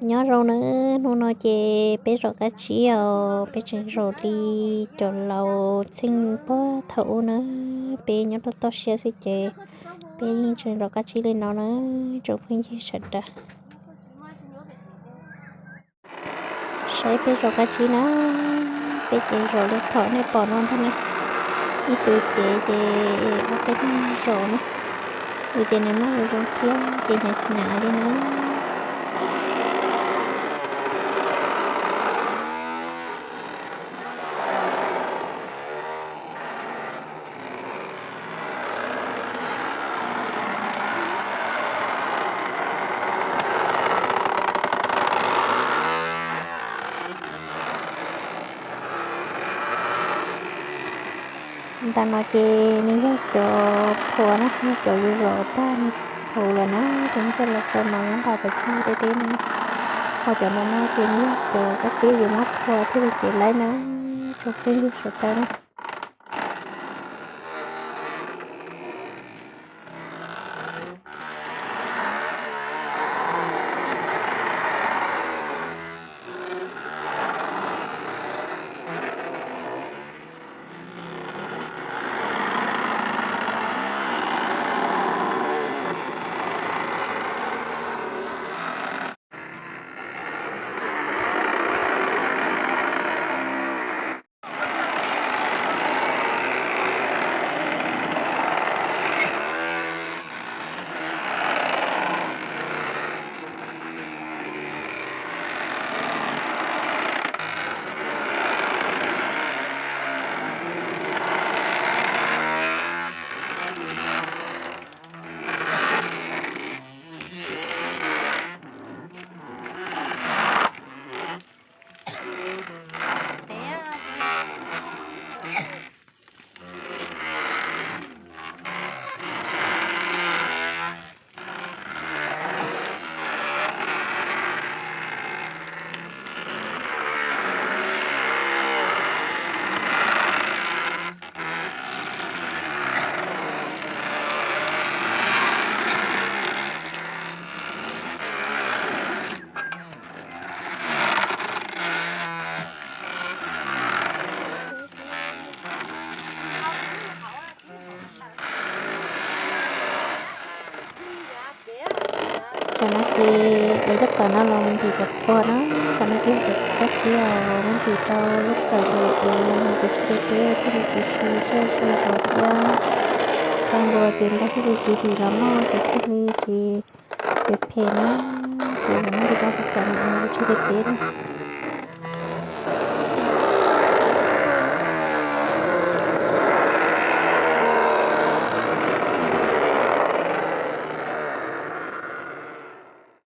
Nyob zoo nawb, hnub no ces peb zom kab tsib os, peb tseem zom li cov laus txheej puag thaum ub na, peb nyob rau toj siab xwb ces peb yeej tseem zom kab tsib li no na, tsoom phooj ywg sawv daws. Saib peb zom kab tsib na, peb ces zom li thaum nej pom no ntag na, ib tug cev ces ob peb leeg zom na, vim tias nws muaj zoo zoo thiab ces hnyav hnyav li na. Ntawm no ces nws yog cov phua na, yog cov zom tag nws huv lawm na, ces muab coj los tso no nyob nram pem tsev deb deb no. Ho cov no no ces nws yog cov kab tsib yuav muab phua thiaj li cev laib na, tsoom phooj ywg sawv daws na. Tam no ces ev lub kawm no los ntim cov phua na, tam no ces cov kab tsib os, muab ntim rau lub kawm ces ev ces tsis deb deb thiaj li tsis si siab si zos thiab. Tau npua ces npua thiaj li tsis dim los noj ces thiaj li tsis phem phem na. Ces muab ntim rau lub kawm no tsis deb deb na.